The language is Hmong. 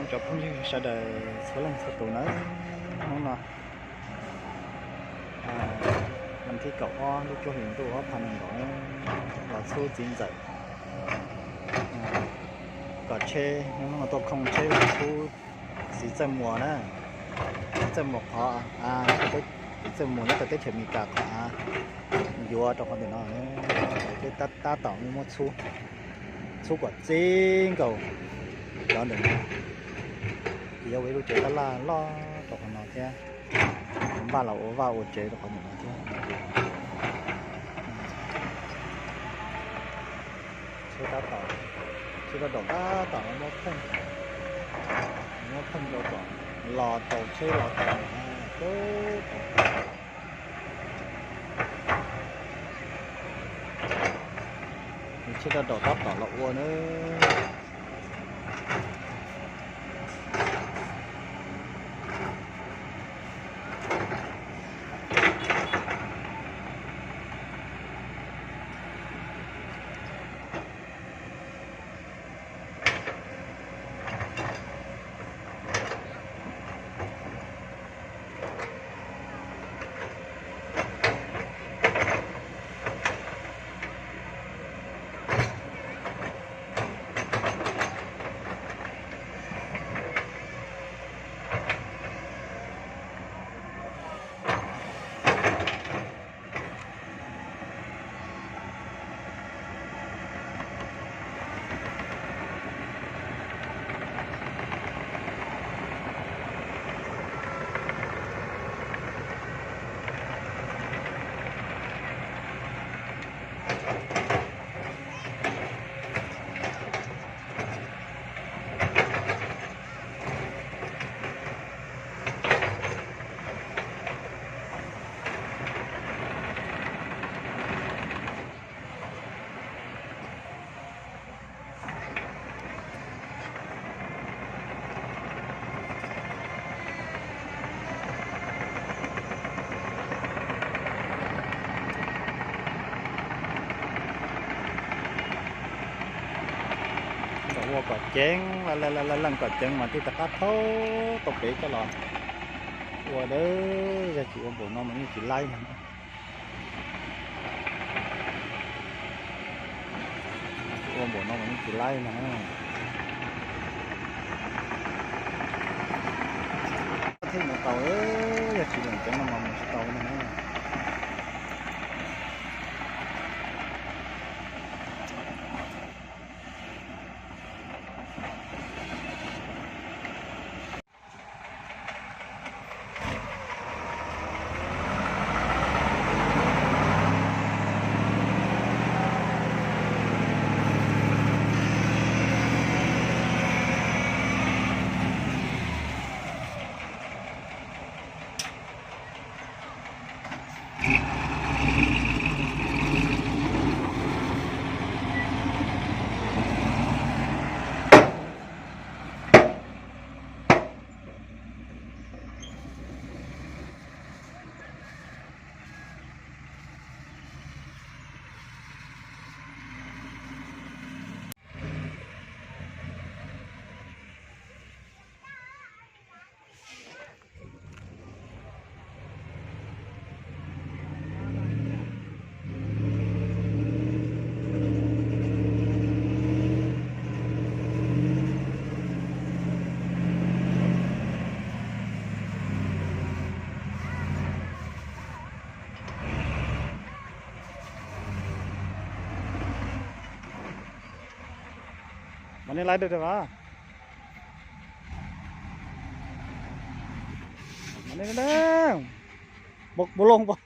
Cov phooj ywg sawv daws txhua leej txhua tus nawb, hnub no, vas thib kaum ob lub cuaj hlis ntuj ob phav nees nkaum, los txhub txiv ntxawm kom tsheb, hnub no tuaj khooj tsheb los txhub txiv Txawj Muas na. Txiv Txawj Muas qhov, txiv Txawj Muas nyob rau teb chaws Amelikas qhov av yuav rau qhov ntawm no, tab tom muab txhub, txhub kom txij nkaus cov ntawm no. Ces yuav ua ib lub tsev tab laj loj rau qhov no thiab, npaj los ua vaj ua tsev rau qhov ntawm no thiab. Tsheb tab tom, tsheb tab tom tab tom muab pheej, muab pheej rau kom los tau tsheb los tau. Tsheb tab tom tab tom los ua na. Ua kom ceev, leej kom ceev mas thiaj rov qab thaub tau pem coj los ua dawb. Yog tsis ua npaum no mas yeej tsis laib no. Ua npaum no mas yeej tsis laib no. Thiaj mus tau, yog tsis lees ceev no mas mus tsis tau no. Mas nej laib dawb dawb mas. Mas nej, npau loog npau.